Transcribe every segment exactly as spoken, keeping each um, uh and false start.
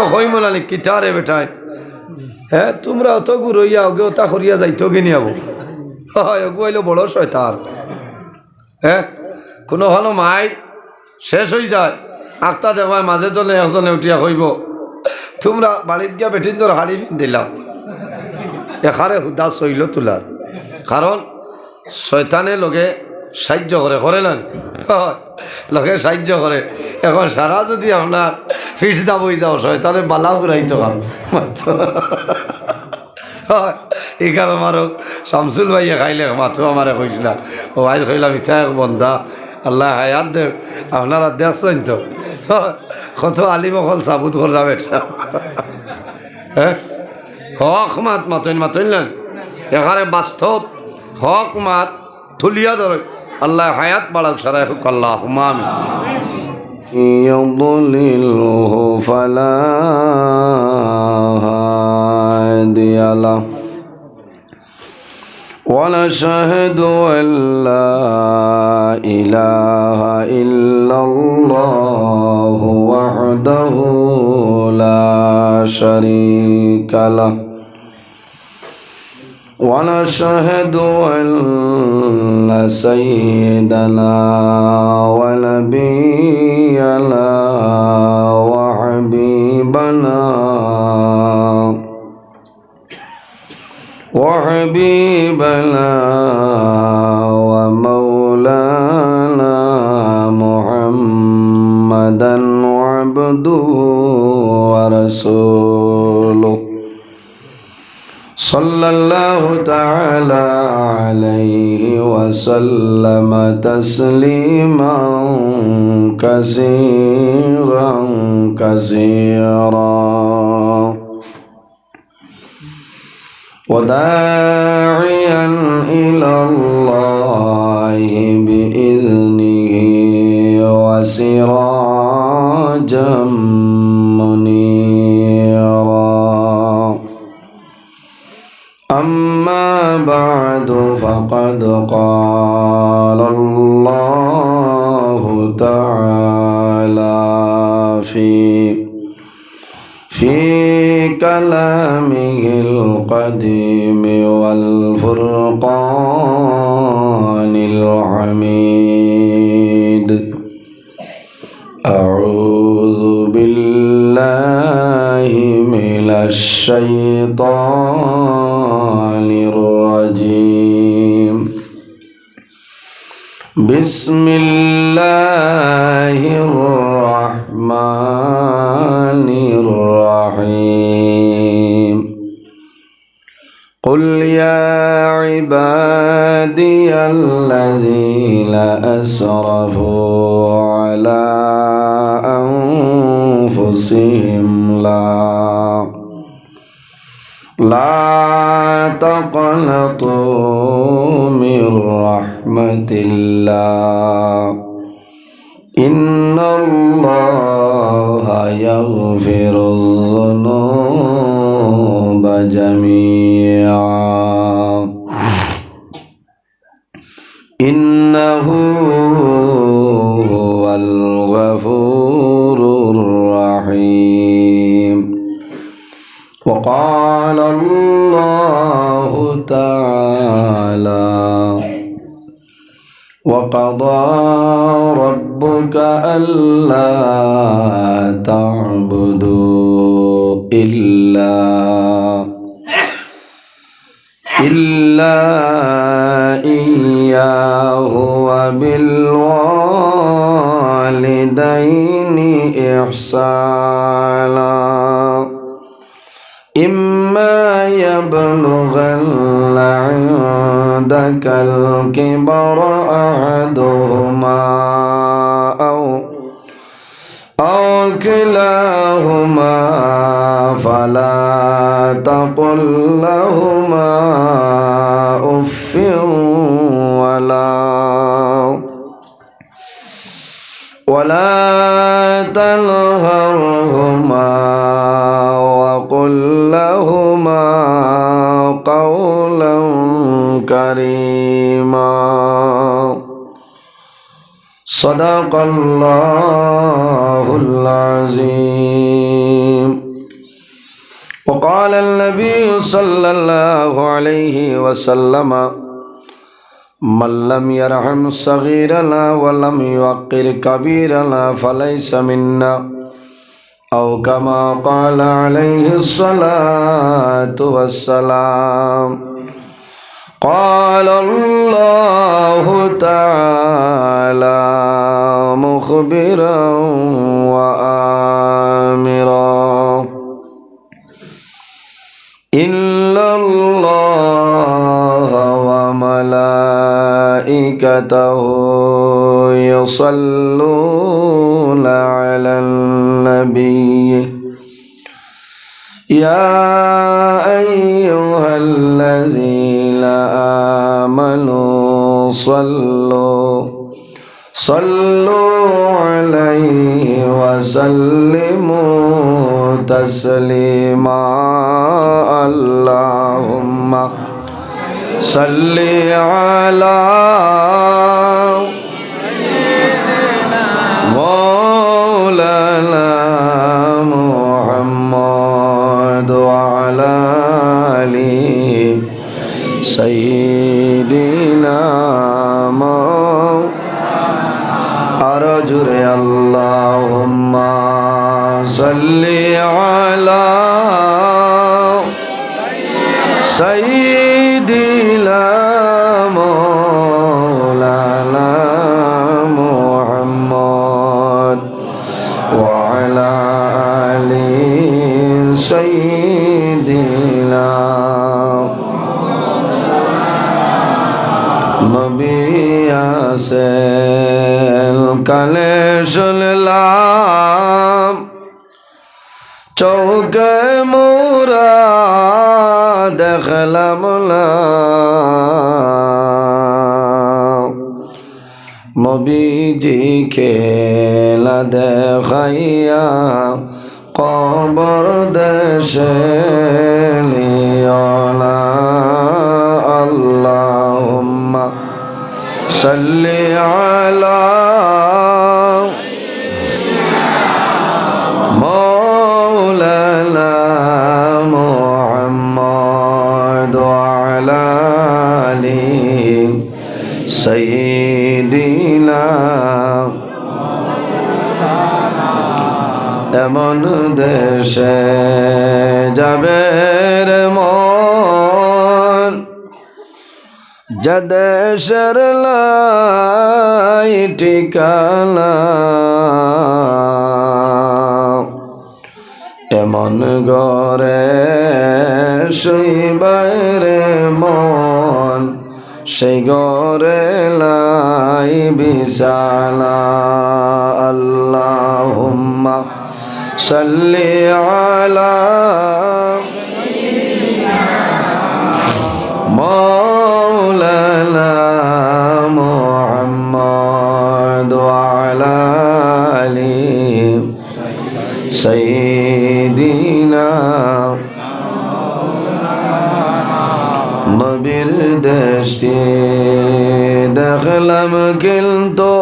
কইমো নানি কিতারে বেটায়, হ্যাঁ, তুমরা অত গুরইয়া ওগে ওতা করিয়া যাইতো গিনি আবো। হয়, ওগু অইলো বড় শয়তান। হ্যাঁ, কুনু কুনু মাইর শেষ অইযায়, আখতা দেখবায় মাঝে তনে একজনে উঠিয়া কইবো, "তুমরা বাড়িত গিয়া বেটিন্তর হাড়ি পিন্দিলাও, এখারে হুদা সইল তুলার।" কারণ শয়তানে লগে সাইয্য করে, করে না? লগে সাইয্য করে। এখন সারা যুদি আপনার পিছ দাবই যাও, শয়তানে বালা ফুরাইতো কাম। হয়, ইখান আমারও শামসুল ভাইয়ে খাইলে মাতো আমারে কইছিলা। ও আইজ কইলাম, "ইতা এক বন্দা, আল্লায় হায়াত দেউক, আপনারা দেখছইন তো।" হয়, কত আলিম অকল সাবুত কররা বেটা। হ্যাঁ? হক মাত মাতইন, মাতইন না? এখানে বাস্তব হক মাত তুলিয়া ধরে। আল্লায় হায়াত বাড়াউক, সারায় কউক আল্লাহুম্মা আমিন। يضلله فلا هادي له. ونشهد أن لا إله إلا الله وحده لا شريك له. ونشهد أن سيدنا ونبينا وحبيبنا وحبيبنا ومولانا محمدا عبده ورسوله، صلى الله تعالى عليه وسلم تسليما كثيرا كثيرا. وداعيا إلى الله بإذنه وسراجا منيرا. أما بعد، فقد قال الله تعالى في في كلامه القديم والفرقان الحميد. أعوذ بالله من الشيطان الرجيم. بسم الله الرحمن الرحيم. قل يا عبادي الذين أسرفوا على أنفسهم لا لا تقنطوا من رحمة الله، إن الله يغفر الذنوب جميعا، إنه هو الغفور الرحيم. وقال الله تعالى: وقضى ربك ألا تعبدوا إلا إلا إياه وبالوالدين إحسانا، إما يبلغن عندك الكبر أحدهما أو أو كلاهما فلا تقل لهما أف ولا ولا تنهرهما وقل لهما قولا كريما. صدق الله العظيم. قال النبي صلى الله عليه وسلم: من لم يرحم صغيرنا ولم يوقر كبيرنا فليس منا، أو كما قال عليه الصلاة والسلام. قال الله تعالى مخبرا وآمرا: إن الله وملائكته يصلون على النبي، يا أيها الذين آمنوا صلوا صلوا عليه وسلموا تسليما. اللهم صل على مولانا محمد وعلى آل سيدنا مو-، আরো জোরে, اللهم صل على سيدنا مولانا محمد وعلى آل سيدنا। নবী আসেন কানে শুনলাম, চউখে মুরা দেখলাম না। নবীজিকে না দেখাইয়া কবর দেশে নিও না। اللهم صل على مولانا محمد وعلى آل سيدنا। এমন দেশে যাবে রে মন, যে দেশের নাই ঠিকানা। এমন ঘরে শুইবায় রে মন, সেই ঘরে নাই বিছানা। اللهم صل على مولانا محمد وعلى آل سيدنا। নবীর দেশটি দেখলাম কিন্তু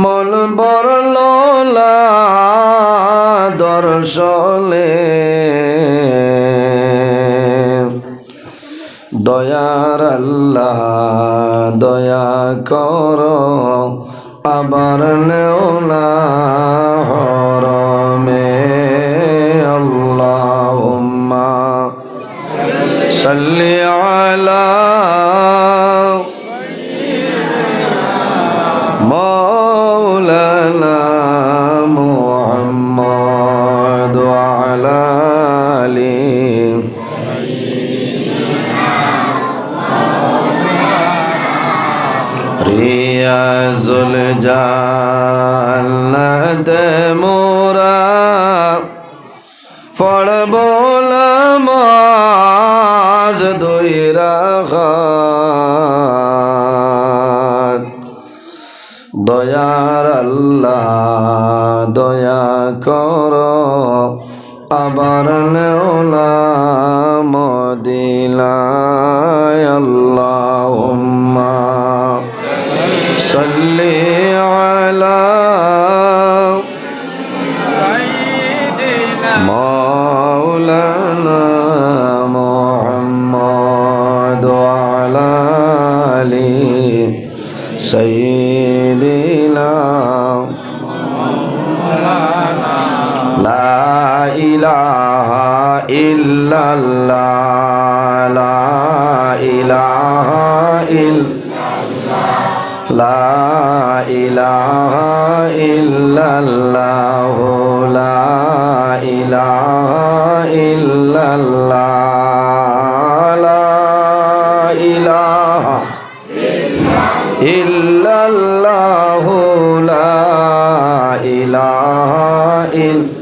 মন ভরল না দর্শনে। দয়ার আল্লাহ দয়া করো, আবার নেও না হরমে। اللهم صل على مولانا محمد وعلى آل রিয়াজুল জান্নাতে মোরা পড়ব নামাজ দুই রাকাত। দয়ার আল্লাহ দয়া করো, আবার নেও না মদিনায়। اللهم صل على مولانا إله إلا الله، لا إله إلا، لا إله إلا الله، لا إله إلا الله، لا إله إلا الله، لا إله إلا،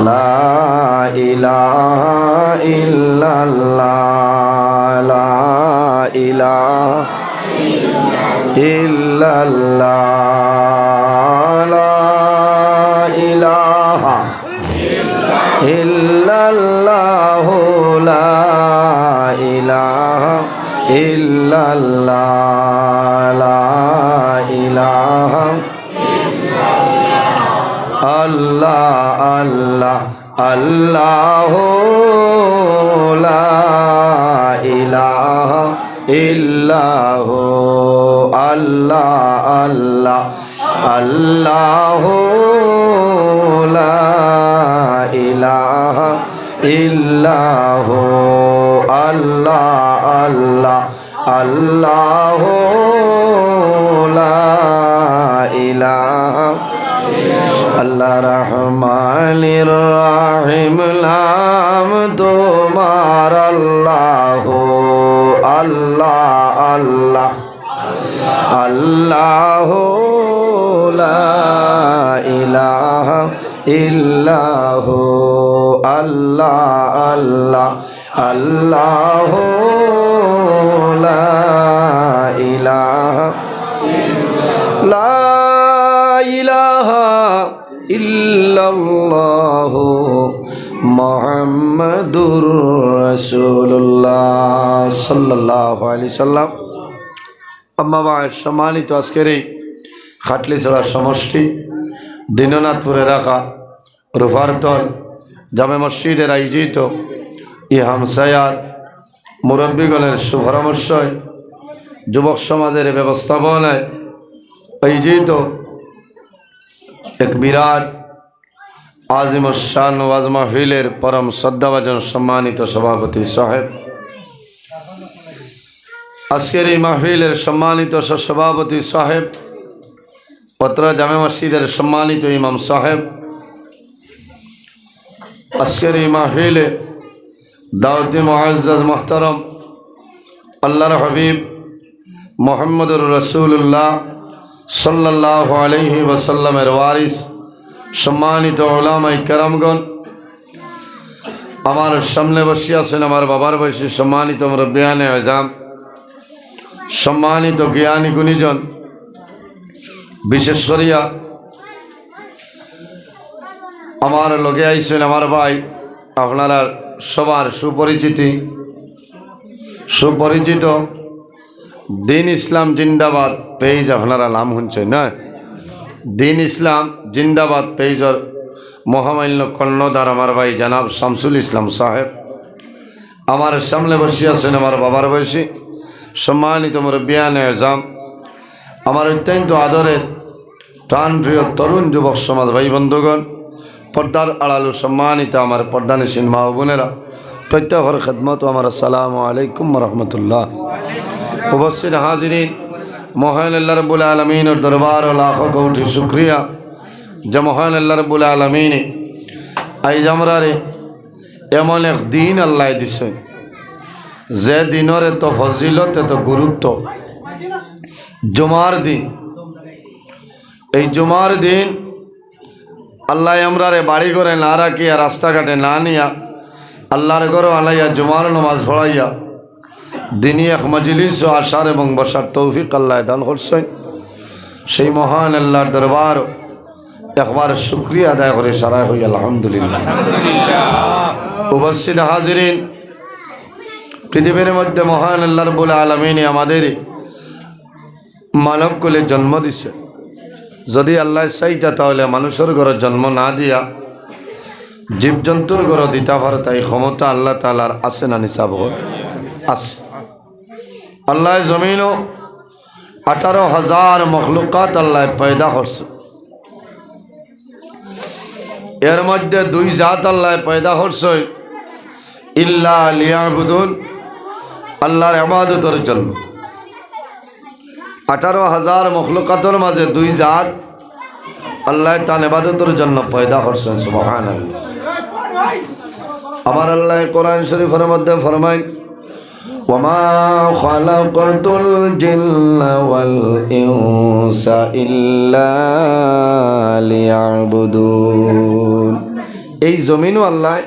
لا إله إلا الله، لا إله إلا الله، لا إله إلا الله، لا إله إلا الله، لا إله، الله، الله، الله، لا إله إلا هو، الله، الله، الله، لا إله إلا هو، الله، الله، الله، لا إله، الله الرحمن الرحيم، নাম তোমার আল্লাহ, আল্লাহ, আল্লাহ। আল্লাহ, লা ইলাহা ইল্লাহু, আল্লাহ, আল্লাহ, আল্লাহ, লা ইলাহা, লা ইলাহা ইল্লাল্লাহু মুহাম্মাদুর রাসূলুল্লাহ সাল্লাল্লাহু আলাইহি সাল্লাম। আম্মা বাদ, সম্মানিত আজকের এই খাটলিছড়া সমষ্টি দীননাথপুর এলাকা রূপারতল জামে মসজিদের আয়োজিত ই হামসায়ার মুরব্বীগণের সুপরামর্শে যুবক সমাজের ব্যবস্থাপনায় আয়োজিত এক বিরাট আজিমুশ শান ওয়াজ মাহফিলের পরম শ্রদ্ধাভাজন সম্মানিত সভাপতি সাহেব, আজকের এই মাহফিলের সম্মানিত সহ-সভাপতি সাহেব, অত্র জামে মসজিদের সম্মানিত ইমাম সাহেব, আজকের এই মাহফিলে দাওয়াতি মুআজ্জাজ মুহতারাম আল্লাহর হাবিব মুহাম্মদুর রাসূলুল্লাহ সাল্লাল্লাহু আলাইহি ওয়াসাল্লামের ওয়ারিস, সম্মানিত উলামায়ে কেরামগণ, আমার সামনে বসিয়া আছেন আমার বাবার বয়সী সম্মানিত মুরব্বিয়ানে আজম, সম্মানিত জ্ঞানী গুণীজন, বিশেষ করিয়া আমার লগে আইছেন আমার ভাই, আপনারা সবার সুপরিচিতি, সুপরিচিত দিন ইসলাম জিন্দাবাদ পেজ, আপনারা নাম শুনছেন না? দিন ইসলাম জিন্দাবাদ পেজর মহামান্য কর্ণধার আমার ভাই জনাব শামসুল ইসলাম সাহেব, আমার সামনে বসিয়া আছেন আমার বাবার বয়সী সম্মানিত মুরব্বিয়ানে আজম, আমার অত্যন্ত আদরের প্রাণপ্রিয় তরুণ যুবক সমাজ ভাই বন্ধুগণ, পর্দার আড়ালো সম্মানিত আমার পর্দানশীন মা ও বোনেরা, প্রত্যেকের খেদমত আমার আসসালামু আলাইকুম ওয়া রাহমাতুল্লাহ। উপস্থিত হাজিরিন, মহান আল্লাহ রাব্বুল আলামিনের দরবারো লাখো কোটি শুকরিয়া যে মহান আল্লাহ রাব্বুল আলামিনে আইজ আমরারে এমন এক দিন আল্লায় দিছেন, যে দিনর এত ফজিলত, এত গুরুত্ব, জুমার দিন। এই জুমার দিন আল্লায় আমরারে বাড়ি ঘরে না রাখিয়া, রাস্তাঘাটে না নিয়া, আল্লাহর ঘরো আনাইয়া জুমার নামাজ পড়াইয়া দিনি এক মজলিসো আসার এবং বসার তৌফিক আল্লায় দান করছেন। সেই মহান আল্লাহর দরবারো একবার শুকরিয়া আদায় করি সারায় কই আলহামদুলিল্লাহ। উপস্থিত হাজিরিন, পৃথিবীর মধ্যে মহান আল্লাহ রাব্বুল আলামিনে আমাদের মানব কুলে জন্ম দিছে। যদি আল্লায় চাইতা তাহলে মানুষর ঘরো জন্ম না দিয়া জীবজন্তুর ঘরো দিতা পারতা, এই ক্ষমতা আল্লাহ তাআলার আছে না নি সাব? আছে। আল্লায় জমিনো আঠারো হাজার মখলুকাত আল্লায় পয়দা করছে। এর মধ্যে দুই জাত আল্লায় পয়দা করছইন, ইল্লা লিয়াবুদুন, আল্লাহর ইবাদতর জন্য। আঠারো হাজার মখলুকাতর মাঝে দুই জাত আল্লায় তান ইবাদতর জন্য পয়দা করছইন। সুবহানাল্লাহ। আমার আল্লায় কোরআন শরীফর মধ্যে ফরমাইন, "ওয়া মা খালাকতুল জিন্না ওয়াল ইনসা ইল্লা লিয়াবুদুন।" এই জমিনও আল্লায়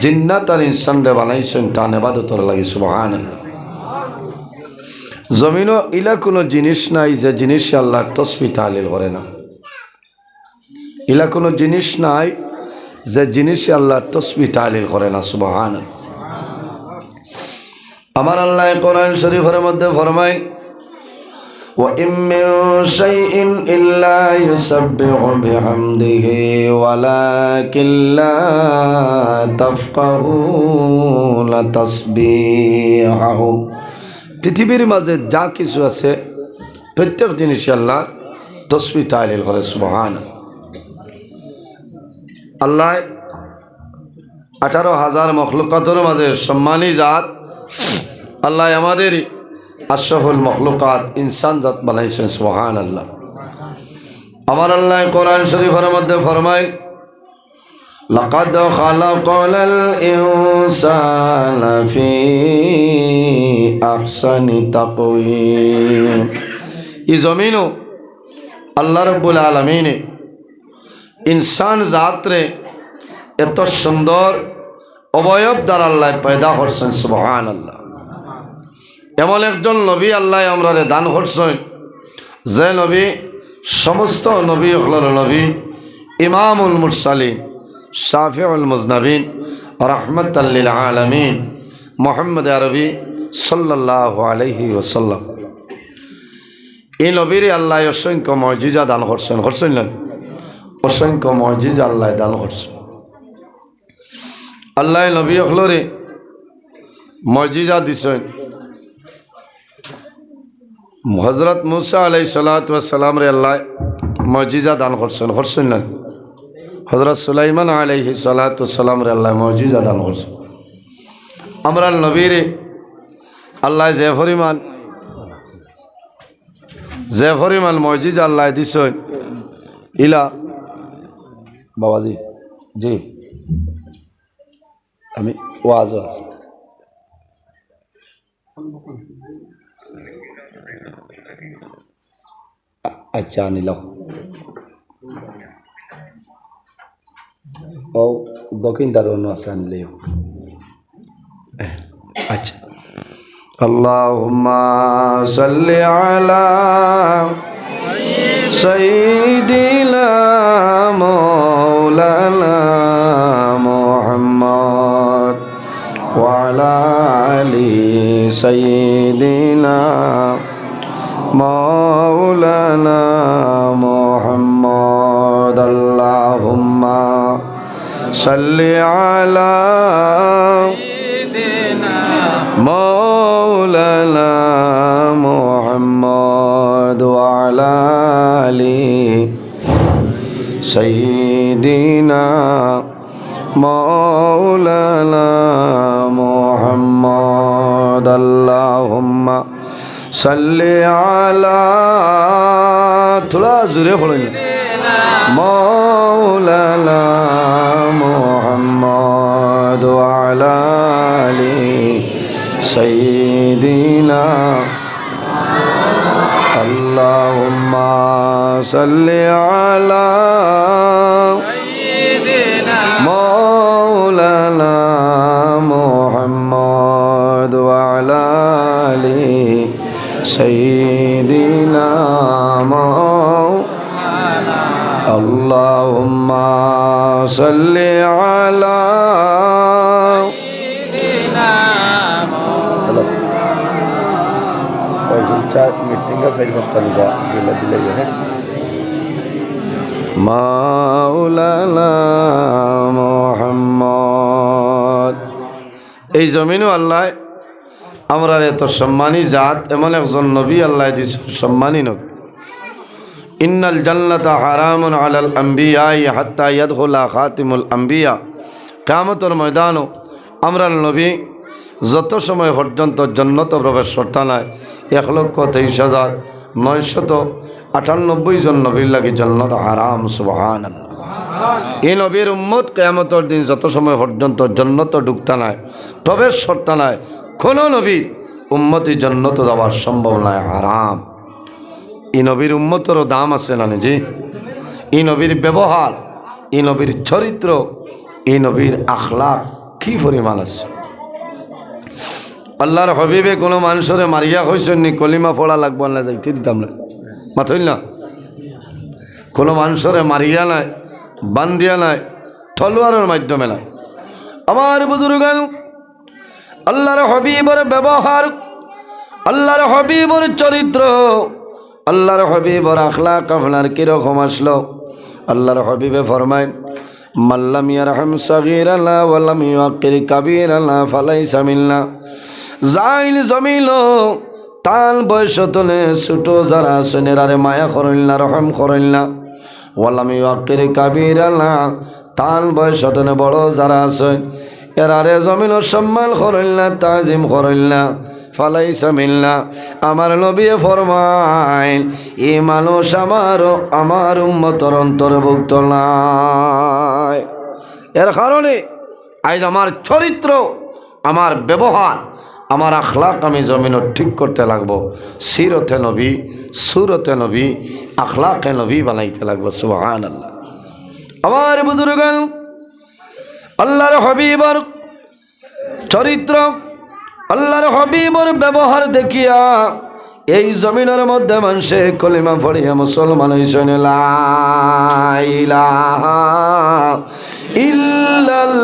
জিন্নাত আর ইনসানরে বানাইছইন তান ইবাদতর লাগি। সুবহানাল্লাহ। জমিনও ইলা কুনু জিনিস নাই যে জিনিসে আল্লাহর তসবিহ তাহলিল করে না। ইলা কুনু জিনিস নাই যে জিনিসে আল্লাহর তসবিহ তাহলিল করে না। সুবহানাল্লাহ। আমার আল্লায় কোরআন শরীফর মধ্যে ফরমাইন, "ওয়া ইম মিন শাইইন ইল্লা ইউসাব্বিহু বিহামদিহি ওয়ালাকিন লা তাফকাহুনা তাসবিহাহু।" পৃথিবীর মাঝে যা কিছু আছে, প্রত্যেক জিনিসে আল্লাহর তসবিহ তাহলিল করে। সুবহানাল্লাহ। আল্লায় আঠারো হাজার মখলুকাতর মাঝে সম্মানী জাত, আল্লায় আমাদের আশরাফুল মখলুকাত ইনসান জাত বানাইছইন। সুবহানাল্লাহ। আমার আল্লায় কোরআন শরীফর মধ্যে ফরমাইন, "লাকাদ খালাকনাল ইনসানা ফি আহসানি তাকওয়িম।" এই জমিনও আল্লাহ রাব্বুল আলামিনে ইনসান জাতরে এত সুন্দর অবয়ব দ্বারা আল্লায় পয়দা করছইন। সুবহানাল্লাহ। এমন একজন নবী আল্লায় আমরারে দান করছইন, যে নবী সমস্ত নবী অকলর নবী, ইমামুল মুরসালিন, শাফিউল মুজনাবিন, রাহমাতাল লিল আলামিন, মুহাম্মদ আরবি সাল্লাল্লাহু আলাইহি ওয়াসাল্লাম। এই নবীরে আল্লায় অসংখ্য মুজিজা দান করছইন, করছইন না? অসংখ্য মুজিজা আল্লায় দান করছইন। আল্লায় নবী অকলরে মুজিজা দিছইন। হযরত মুসা আলাইহিস সালাতু ওয়াস সালামরে আল্লায় মুজিজা দান করছইন, করছইন না? হযরত সুলাইমান আলাইহিস সালাতু ওয়াস সালামরে আল্লায় মুজিজা দান করছইন। আমরার নবীরে আল্লায় যে পরিমাণ, যে পরিমাণ মুজিজা আল্লায় দিছইন, ইলা বাবাজি, জি, আমি ওয়াজও আছে। আ-, আচ্ছা, আনিলাম। ও, দক্ষিণ দারুণ আছে, আনলেও। আচ্ছা। اللهم صل على سيدنا مولانا محمد وعلى آل سيدنا مولانا محمد. اللهم صل على مولانا محمد وعلى آل سيدنا مولانا محمد. اللهم صل على, থুড়া জোরে পড়ইন, مولانا محمد وعلى آل سيدنا. اللهم صل على مولانا محمد وعلى آل سيدنا مو-، اللهم صل على. হ্যালো। ফয়জুল চা মিটিং আছে, এই কথা লিবা, দিলে দিলে, হ্যাঁ। মাওলানা মোহাম্মদ। এই জমিনও আল্লায় আমরার এত সম্মানী জাত, এমন একজন নবী আল্লায় দিছইন, সম্মানী নবী। ইন্নাল জান্নাতা হারামুন আলাল আম্বিয়াই হাত্তা ইয়াদখুলা খাতিমুল আম্বিয়া। কিয়ামতর ময়দানো আমরার নবী যত সময় পর্যন্ত জন্নত প্রবেশ করতা নায়, এক লক্ষ তেইশ হাজার নয়শত আটানব্বই জন নবীর লাগি জন্নত হারাম। সুবহানাল্লাহ। ই নবীর উম্মত কিয়ামতর দিন যত সময় পর্যন্ত জন্নত ঢুকতা নায়, প্রবেশ করতা নায়, কোনো নবীর উম্মতি জন্নত যাওয়ার সম্ভব নায়, হারাম। ই নবীর উম্মতরও দাম আছে না নি? জি। ই নবীর ব্যবহার, ই নবীর চরিত্র, ই নবীর আখলাক কি পরিমাণ আছে? আল্লাহর হাবিবে কোনো মানুষরে মারিয়া কইছইন নি, "কলিমা পড়া লাগবো, না যাইতে দিতাম না"? মাতইন না। কোনো মানুষরে মারিয়া নায়, বান্ধিয়া নায়, তলোয়ারর মাধ্যমে নায়। আমার বুজুর্গান, আল্লাহর হাবিবর ব্যবহার, আল্লাহর হাবিবর চরিত্র, আল্লাহর হাবিবর আখলাক আপনার কিরকম আসলো? আল্লাহর হাবিবে ফরমাইন, "মাল্লাম ইয়ারহাম সাগীরানা ওয়া লাম ইউআক্কির কাবীরানা ফালাইসা মিন্না।" যাইন জমিনো তান বয়স তনে ছোট যারা আছইন, এরারে মায়া করইন না, রহম করইন না। ওয়ালাম ইউআক্কির কাবীরানা, তান বয়স তনে বড় যারা আছইন, এরারে জমিনো সম্মান করইন না, তাজিম করইন না। ফালাইসা মিন্না, আমার নবীয়ে ফরমাইন, ই মানুষ আমার, আমার উম্মতর অন্তর্ভুক্ত নায়। এর কারণে আইজ আমার চরিত্র, আমার ব্যবহার, আমার আখলাক আমি জমিনো ঠিক করতে লাগবো। সিরতে নবী, সুরতে নবী, আখলাকে নবী বানাইতে লাগবো। সুবহানাল্লাহ। আমার বুজুর্গান, আল্লাহর হাবিবর চরিত্র, আল্লাহর হাবিবর ব্যবহার দেখিয়া এই জমিনর মধ্যে মানষে কলিমা পড়িয়া মুসলমান অইছইন। লা ইলাহা ইল্লাল্লাহু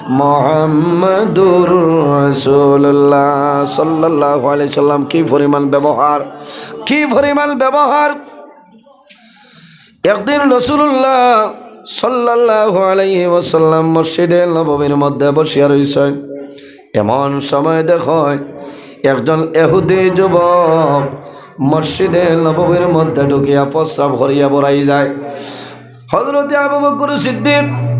মুহাম্মাদুর রাসূলুল্লাহ সাল্লাল্লাহু আলাইহি সাল্লাম। কি পরিমাণ ব্যবহার, কি পরিমাণ ব্যবহার! একদিন রাসূলুল্লাহ সাল্লাল্লাহু আলাইহি ওয়াসাল্লাম মসজিদে নববীর মধ্যে বসিয়া রইছইন। এমন সময় দেখইন, একজন ইহুদি যুবক মসজিদে নববীর মধ্যে ঢুকিয়া প্রস্রাব করিয়া বরাই যায়। হযরতে আবু বকর সিদ্দিক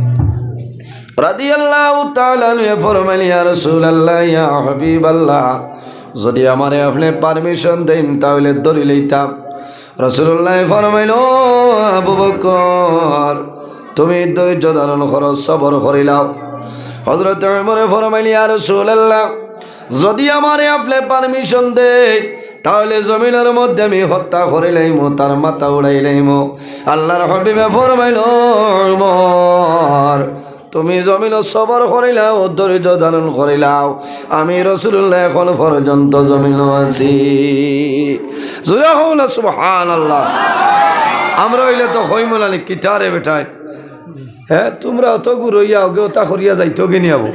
রাদিয়াল্লাহু তাআলা আনহু ফরমাইলা, "ইয়া রাসূলুল্লাহ, ইয়া হাবিবাল্লাহ, যদি আমারে আপনে permission দেইন, তাইলে ধরি লইতাম।" রাসূলুল্লাহ ফরমাইলা, "ও আবু বকর, তুমি ধৈর্য ধারণ করো, সবর করিলাও।" হযরতে উমরে ফরমাইলা, "ইয়া রাসূলুল্লাহ, যদি আমারে আপনে permission দেইন, তাইলে জমিনর মধ্যে আমি হত্যা করিলাইমু, তার মাথা উড়াইলাইমু।" আল্লাহর হাবিবে ফরমাইলা, "ও উমর, তুমি জমিনো সবর করিলাও, ধৈর্য ধারণ করিলাও, আমি রাসূলুল্লাহ এখন পর্যন্ত জমিনো আছি।" জোরে কও না সুবহানাল্লাহ। আমরা অইলে তো কইমু না নি, কিতারে বেটায়, হে, তুমরা অত গুরইয়া অগে অতা করিয়া যাইতো গিনি আবু।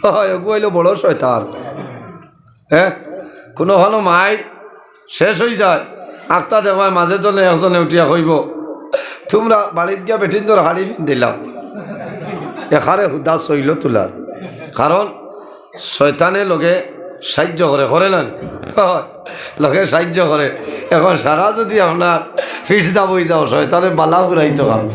হয়, অগু অইলো বড় শয়তান। হে, কুনু হনো মাইর শেষ অইযায়, আখতা দেখবায় মাঝে তনে একজনে উঠিয়া কইবো, "তুমরা বাড়িত গিয়া বেটিন্তর হাড়ি পিন্দিলাও।" এখারে হুদা সইল তুলার। কারণ শয়তানে লগে সাইয্য করে, করে না? লগে সাইয্য করে। এখন সারা যদি আপনার পিছ দাবই যাও, শয়তানে বালা ফুরাইতো কাম।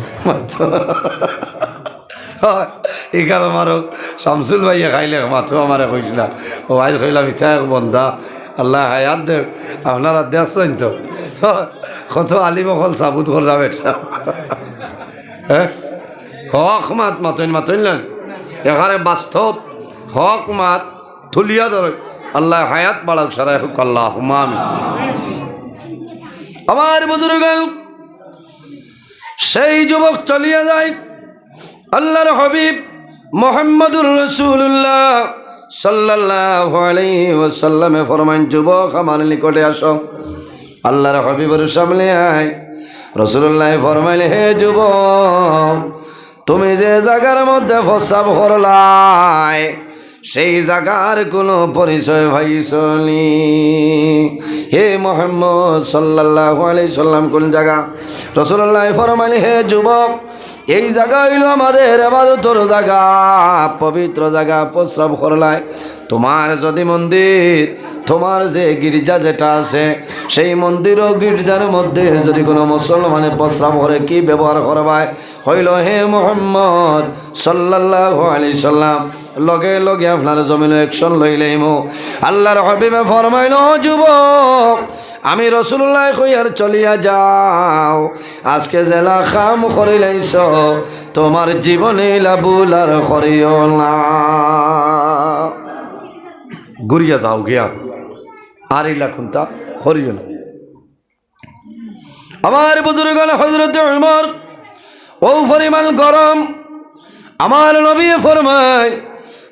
ইখান আমারও শামসুল ভাইয়ে খাইলে মাথো আমারে কইছিলা। ও আইজ কইলাম, "ইতা এক বন্দা, আল্লায় হায়াত দেউক।" আপনারা দেখছইন তো, কত আলিম অকল সাবুত কররা বেটা। হে, হক মাত মাতইন, মাতইন না। এখানে বাস্তব হক মাত তুলিয়া ধরইন। আল্লায় হায়াত বাড়াউক, সারাই কউক, আল্লাহুম্মা আমিন। আমার বুজুর্গান, সেই যুবক চলিয়া যায়। আল্লাহর হাবিব মুহাম্মাদুর রাসূলুল্লাহ সাল্লাল্লাহু আলাইহি ওয়াসাল্লামে ফরমাইন, "যুবক, আমার নিকটে আসো।" আল্লাহর হাবিবর সামনে আয়। রাসূলুল্লাহ ফরমাইলে, "হে যুবক, তুমি যে জাগার মধ্যে প্রস্রাব করলায়, সেই জাগার কুনু পরিচয় পাইছো নি?" হে মুহাম্মদ সাল্লাল্লাহু আলাইহি সাল্লাম, কুন জাগা? রাসূলুল্লাহ ফরমাইলে, "হে যুবক, এই জাগা অইলো আমাদের ইবাদতর জাগা, পবিত্র জাগা। প্রস্রাব করলায়, তোমার যদি মন্দির, তোমার যে গির্জা যেটা আছে, সেই মন্দির ও গির্জার মধ্যে যদি কোনো মুসলমানে প্রস্রাব করে, কি ব্যবহার করবায়? কইলো, হে মুহাম্মদ সাল্লাল্লাহু আলাইহি সাল্লাম, লগে লগে আপনার জমিনো action লইলাইমু। আল্লাহর হাবিবে ফরমাইলো, ও যুবক, আমি রাসূলুল্লায় কইয়ার চলিয়া যাও, আজকে যেলা কাম করিলাইছো, তোমার জীবনে ইলা ভুল আর করিও না। ঘুরিয়া যাও গিয়া, আর ইলা কুন্তা করিও না। আমার বুজুর্গান, হযরত উমর অউ পরিমাণ গরম। আমার নবীয়ে ফরমাইন,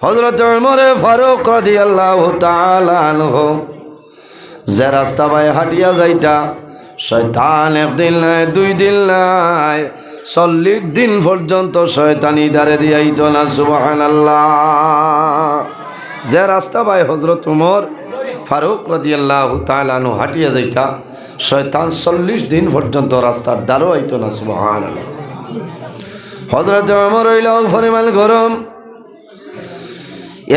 হযরত উমরে ফারুক রাদিয়াল্লাহু তাআলা আনহু যে রাস্তা বায় হাঁটিয়া যাইতা, শয়তান একদিন নায়, দুই দিন নায়, চল্লিশ দিন পর্যন্ত শয়তান ইদারে দিয়া আইতো না। সুবহানাল্লাহ। যে রাস্তা বায় হযরত উমর ফারুক রাদিয়াল্লাহু তাআলা আনহু হাঁটিয়া যাইতা, শয়তান চল্লিশ দিন পর্যন্ত রাস্তার ধারো আইতো না। সুবহানাল্লাহ। হযরত উমর অইলা অউ পরিমাণ গরম।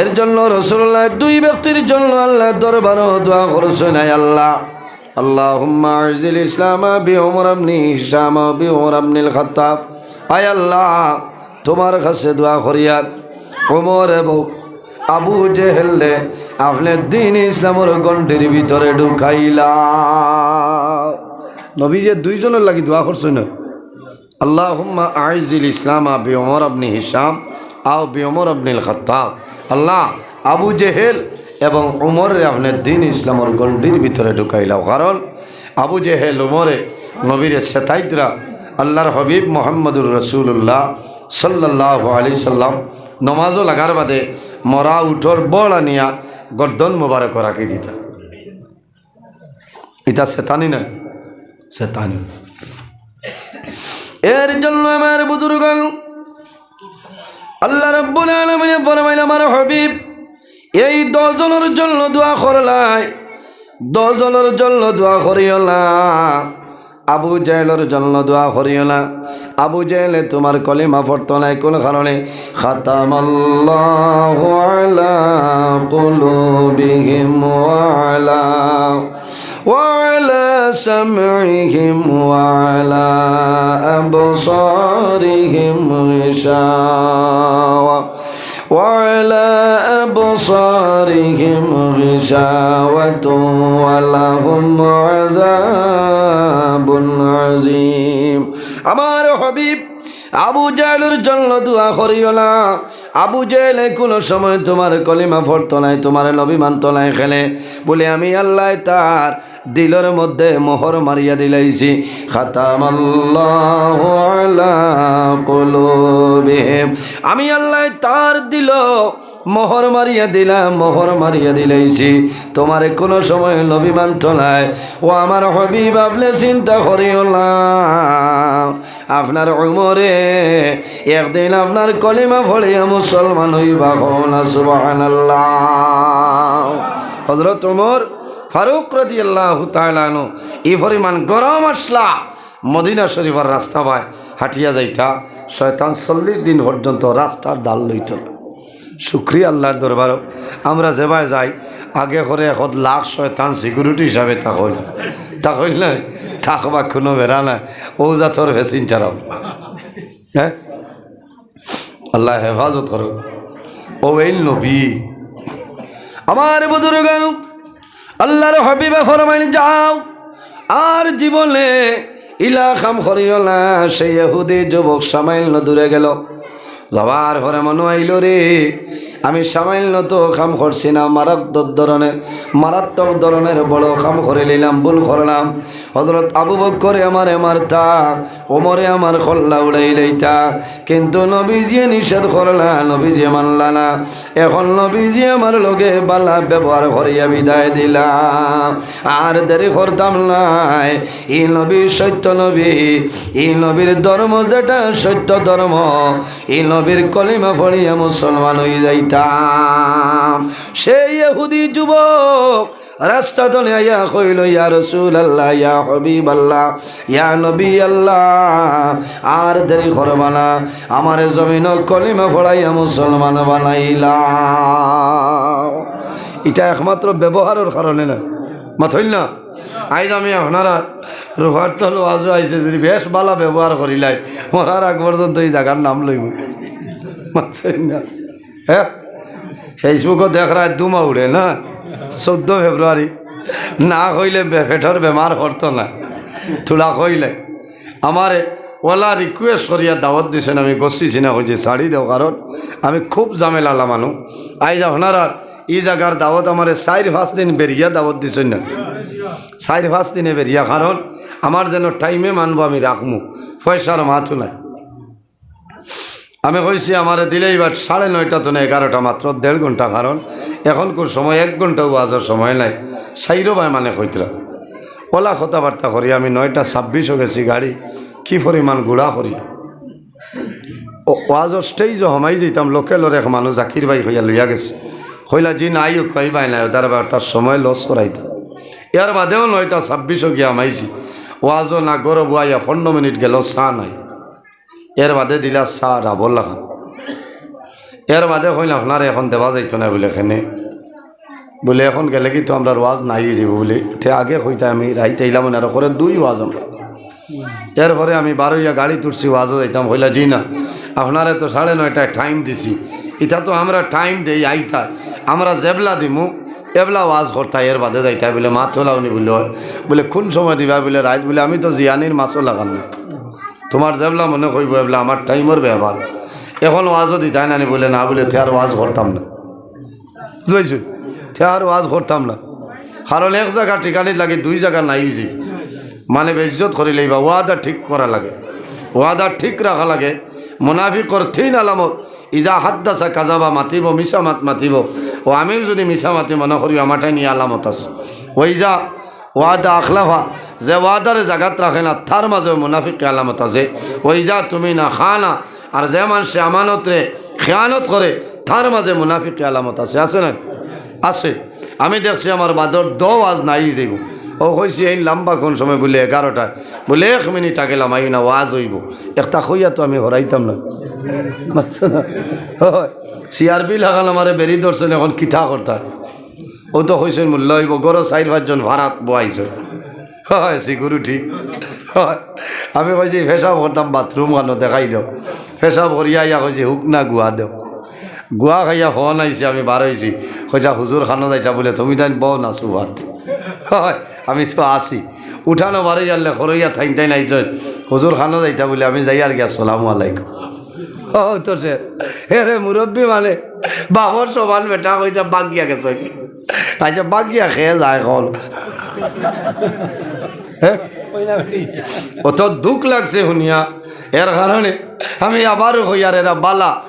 এর জন্য রাসূলুল্লায় দুই ব্যক্তির জন্য আল্লাহর দরবারো দোয়া করছইন, আয় আল্লাহ, আল্লাহুম্মা আইজ্জিল ইসলামা বি উমর ইবনে হিশাম ওয়া বি উমর ইবনিল খাত্তাব। আয় আল্লাহ, তোমার কাছে দোয়া করিয়ার, উমর এবং আবু জেহেলরে আপনে দ্বীন ইসলামর গণ্ডির ভিতরে ঢুকাইলা। নবীজিয়ে দুইজনর লাগি দোয়া করছইন না? আল্লাহুম্মা আইজ্জিল ইসলামা বি উমর ইবনে হিশাম আও বি উমর ইবনিল খাত্তাব। আল্লাহ, আবু জেহেল এবং উমররে আপনে দ্বীন ইসলামর গণ্ডির ভিতরে ঢুকাইলাও। কারণ আবু জেহেল, উমরে নবীরে সেতাইতরা, আল্লাহর হাবিব মুহাম্মদুর রাসূলুল্লাহ সাল্লাল্লাহু আলাইহি সাল্লাম নমাজো লাগার বাদে মরা উটর বড় আনিয়া গর্দন মুবারকো রাখি দিতা। ইতা সেতানি নায়, সেতানি। এর জন্য আমার বুজুর্গান, আল্লাহ রাব্বুল আলামিনে ফরমাইলা, আমার হাবিব এই দশ জনর জন্য দোয়া করলায়, দশ জনর জন্য দোয়া করিও না। আবু জেহেলর জন্য দোয়া করিও না। আবু জেহেলে তোমার কলিমা পড়তো নায়। কোন কারণে? ختم الله على قلوبهم وعلى وعلى سمعهم وعلى أبصارهم غشاوة وعلى أبصارهم غشاوة ولهم عذاب عظيم। আমার হাবিব, আবু জেহেলর জন্য দোয়া করিও না। আবু জেহেলে কুনু সময় তোমার কলিমা পড়তো নায়, তোমার নবী মানতো নায়। কেনে? বলে, আমি আল্লায় তার দিলর মধ্যে মোহর মারিয়া দিলাইছি। ختم الله على قلوبهم। আমি আল্লায় তার দিলো মোহর মারিয়া দিলাম, মোহর মারিয়া দিলাইছি। তোমারে কুনু সময় নবী মানতো নায়। ও আমার হাবিব, আপনে চিন্তা করিও না। আপনার উমরে একদিন আপনার কলিমা পড়িয়া মুসলমান অইবা, কও না সুবহানাল্লাহ। হযরত উমর ফারুক রাদিয়াল্লাহু তাআলা আনহু ই পরিমাণ গরম আছলা, মদিনা শরীফর রাস্তা বায় হাঁটিয়া যাইতা, শয়তান চল্লিশ দিন পর্যন্ত রাস্তার ধার লইতো না। শুকরিয়া আল্লাহর দরবারো, আমরা যেবায় যাই, আগে করে এক লাখ শয়তান security হিসাবে থাকইল, থাকইল নায়, থাকবা কুনু বেড়া নায়, অউ জাতর passenger আমরা। হ্যাঁ, আল্লায় হেফাজত করো। অউ অইল নবী। আমার বুজুর্গান, আল্লাহর হাবিবে ফরমাইন, যাও, আর জীবনে ইলা কাম করিও না। সেই ইহুদি যুবক সামান্য দূরে গেল, যাওয়ার পরে মনো আইলো, রে, আমি সামান্য তো কাম করছি না, মারাত্মক ধরনের, মারাত্মক ধরনের বড় কাম করিলিলাম, ভুল করলাম। হযরত আবু বকরে আমারে মারতা, ওমরে আমার কল্লা উড়াই লইতা, কিন্তু নবীজিয়ে নিষেধ করলা, নবীজিয়ে মানলা না। এখন নবীজিয়ে আমার লগে বালা ব্যবহার করিয়া বিদায় দিলা। আর দেরি করতাম নায়। ই নবী সত্য নবী, ই নবীর ধর্ম যেটা সত্য ধর্ম, ই নবীর কলিমা পড়িয়া মুসলমান অই যাইতাম। তাম। সেই ইহুদি যুবক রাস্তা তনে আইয়া কইল, "ইয়া রাসূলুল্লাহ, ইয়া হাবিবাল্লাহ, ইয়া নবী আল্লাহ, আর দেরি করবা না, আমারে জমিনো কলিমা পড়াইয়া মুসলমান বানাইলা।" ইটা একমাত্র ব্যবহারর কারণে না, মাতইন না। আইজ আমি আপনারার রুফার তল ওয়াজো আইছি, যদি বেশ বালা ব্যবহার করিলাই, মরার আগ পর্যন্ত ই জাগার নাম লইমু। মাতইন না। হ্যাঁ, Facebook-ও দেখরায় ধুমা উড়ে না, চৌদ্দ ফেব্রুয়ারি না কইলে বে-, পেটর বেমার হরতো না, থুড়া কইলে। আমারে ওলা request করিয়া দাওয়াত দিছইন, আমি গছিছি না, কইছি ছাড়ি দেও, কারণ আমি খুব ঝামেলাআলা মানুষ। আইজ আপনারার ই জাগার দাওয়াত আমারে চাইর পাঁচ দিন বেরিয়া দাওয়াত দিছইন না, চাইর পাঁচ দিনে বেরিয়া, কারণ আমার যেন টাইমে মানবো আমি রাখমু, পয়সার মাতও নাই। আমি কইছি আমারে দিলেই বাট সাড়ে নয়টা তনে এগারোটা, মাত্র দেড় ঘন্টা, কারণ এখনকুর সময় এক ঘন্টা ওয়াজর সময় নাই। সাইরো ভাই মানে কইতরা, ওলা কথাবার্তা করি আমি নয়টা ছাব্বিশও গেছি, গাড়ি কি পরিমাণ গুড়া করি। ও, ওয়াজর স্টেজও হামাই যাইতাম, লোকালর এক মানুষ জাকির ভাই কইয়া লইয়া গেছে, কইলা, "জি না, আইও কই ভাই না, ওদার আবার তার সময় লস করাইতো।" এর বাদেও নয়টা ছাব্বিশও গিয়া হামাইছি, ওয়াজও না, গরব আইয়া পনেরো মিনিট গেল, চা নাই। এর বাদে দিলা চা ডাবল লাখান। এর বাদে কইন, "আপনারে এখন দেওয়া যাইতো না," বুলে, "কেনে?" বুলে, "এখন গেলে কি তো আমরার ওয়াজ নাই অইযিবো," বুলে, "তে আগে কইতা আমি রাইত আইলাম না, আর করে দুই ওয়াজ আমরা।" এরপরে আমি বারইয়া গাড়ি তুলছি, ওয়াজও যাইতাম, কইলা, "জি না, আপনারে তো সাড়ে নয়টায় টাইম দিছি, ইটা তো আমরা টাইম দেই আইতা, আমরা যেবলা দিমু এবলা ওয়াজ করতা, এর বাদে যাইতা," বুলে, "মাতলাউনি," বুলে, "অয়।" বুলে, "কুন সময় দিবা?" বুলে, "রাইত।" বুলে, "আমি তো জিয়ানির মাছও লাগান না।" তুমার যেবলা মনে কইবো এবলা, আমার টাইমর ব্যাপার। এখন ওয়াজও দিতায় নানি? বুলে, "না," বুলে, "তে আর ওয়াজ করতাম না।" বুঝছো? "তে আর ওয়াজ করতাম না।" কারণ এক জাগা টিকানিত লাগি দুই জাগা নাই অইযিবো। মানে বেইজ্জত করিলাইবা, ওয়াদা ঠিক করা লাগে, ওয়াদা ঠিক রাখা লাগে। মুনাফিকর তিন আলামত, ইজা হাদ্দাসা কাযাবা, মাতিবো, মিছা মাত মাতিবো। ও আমিও যদি মিছা মাতি মনে করি, আমার ঠাইন ই আলামত আছে। ওয়া ইজা ওয়াদা আখলাফা, যে ওয়াদারে জাগাত রাখে না, তার মাঝেও মুনাফিকি আলামত আছে। ওয়া ইজা তুমিনা খানা, আর যে মানষে আমানতরে খেয়ানত করে, তার মাঝে মুনাফিকি আলামত আছে, আছে না? আছে। আমি দেখছি আমার বাদর দো ওয়াজ নাই অইযিবো। ও কইছি, "এই লাম্বা কুন সময়?" বুলে, "এগারোটায়।" বুলে, "এক মিনিট আগে লামাইও না, ওয়াজ অইবো।" একটা কইয়া তো আমি হরাইতাম না। বুঝছো না? হয়। সিআরপি লাখান আমারে বেড়ি ধরছইন, এখন কিতা করতা? ও তো কইছইন মূল্য অইবো, ঘরো চাইর পাঁচজন ফারাত বওয়াইছইন। হয়, সিকিউরিটি। হয়। আমি কইছি, "পেশাব করতাম, বাথরুম খানো দেখাই দেও।" পেশাব করিয়া আইয়া কইছি, "হুক না গুয়া দেও।" গুয়া খাইয়া ফোন আইছে, আমি বারইছি। কইতা, "হুজুর খানো যাইতা?" বুলে, "তুমি তাইন বও না সুফাত।" হয়, আমি তো আছি। উঠানো বারই আনলে, খরইয়া থাইন থাইন আইছইন। "হুজুর খানো যাইতা?" বুলে, "আমি যাইয়ার গি, আসসালামু আলাইকুম।" ও তো সে, এরে মুরব্বি মানে, বাপর সমান বেটা কইতা বাগিয়া গেছে। আচ্ছা, বাগিয়া খেয়ে যায় কল। হ্যাঁ? অত দুখ লাগছে হুনিয়া, এর কারণে আমি আবারও কইয়ার, এরা বালা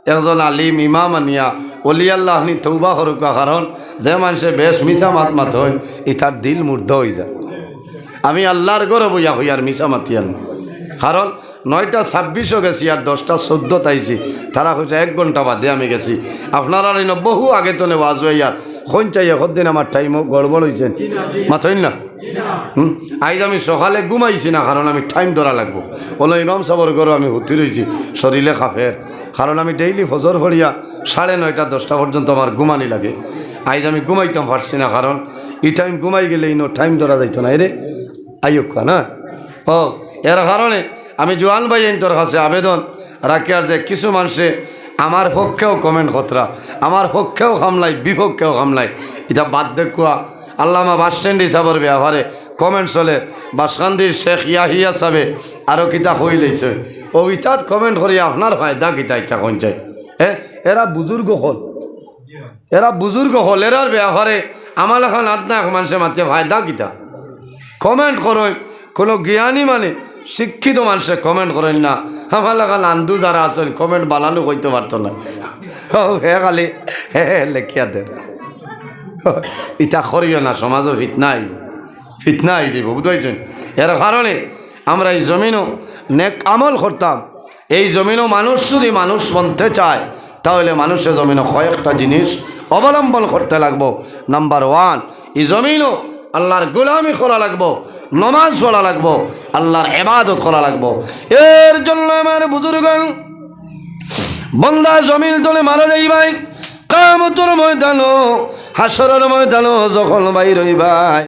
একজন আলিম ইমাম আনিয়া, ওলি আল্লাহ আনি তৌবা করুকা, কারণ যে মানষে বেশ মিছা মাত মাতইন, ইতার দিল মুর্দা অইযায়। আমি আল্লার ঘরো বইয়া কইয়ার মিছা মাতিয়ার না। কারণ নয়টা ছাব্বিশও গেছি আর দশটা চৌদ্দত আইছি। তারা কইছে, "এক ঘন্টা বাদে আমি গেছি।" আপনারার ইনো বহু আগে তনে ওয়াজ অইয়ার, কইন চাই একদিন আমার টাইমও গড়বড় অইছে। মাতইন না? হুম? আইজ আমি সকালে ঘুমাইছি না, কারণ আমি টাইম ধরা লাগবো। অলা ইমাম সাবর ঘরো আমি হুতি রইছি, শরীরে কাফের। কারণ আমি ডেইলি ফজর পড়িয়া সাড়ে নয়টা, দশটা পর্যন্ত আমার ঘুমানি লাগে। আইজ আমি ঘুমাইতাম পারছি না, কারণ ই টাইম ঘুমাই গেলে ইনো টাইম ধরা যাইতো না। এরে, আইয়ুক্কা না? ও, এর কারণে আমি জোয়ান ভাইয়াইন্তর কাছে আবেদন রাখিয়ার যে কিছু মানষে আমার পক্ষেও কমেন্ট করতরা, আমার পক্ষেও কামলাই, বিপক্ষেও কামলাই, ইটা বাদ দেউক্কা। আল্লামা বাসস্ট্যান্ড হিসাবর ব্যাপারে কমেন্ট চলে, বাসকান্দির শেখ ইয়াহিয়া সাবে আরো কিতা কইলাইছে। ও ইতাত কমেন্ট করি আপনার ফায়দা কিতা, ইটা কইন চাই? এ, এরা বুজুর্গ অকল, এরা বুজুর্গ অকল, এরার ব্যাপারে আমার লাখান আদনা এক মানষে মাতে ফায়দা কিতা? কমেন্ট করইন, কুনু জ্ঞানী মানে শিক্ষিত মানষে কমেন্ট করইন না। আমার লাখান আন্দু যারা আছইন, কমেন্ট বালানু কইতো পারতো না। ও, হে খালি, হে, হে, লেখিয়া দের। ইটা করিও না, সমাজো ফিতনা আইবো, ফিতনা আইযিবো, বুঝাইছইন? এর কারণে আমরা ই জমিনো নেক আমল করতাম। এই জমিনো মানুষ যদি মানুষ বনতে চায়, তাহলে মানুষে জমিনো কয়েকটা জিনিস অবলম্বন করতে লাগবো। নাম্বার ওয়ান, ই জমিনো আল্লাহর গোলামি করা লাগবো, নমাজ পড়া লাগবো, আল্লাহর ইবাদত করা লাগবো। এর জন্য আমার বুজুর্গান, বন্দা জমিন তলে মারা যাইবায়, কিয়ামতর ময়দানো, হাশরর ময়দানো যখন বাইর অইবায়,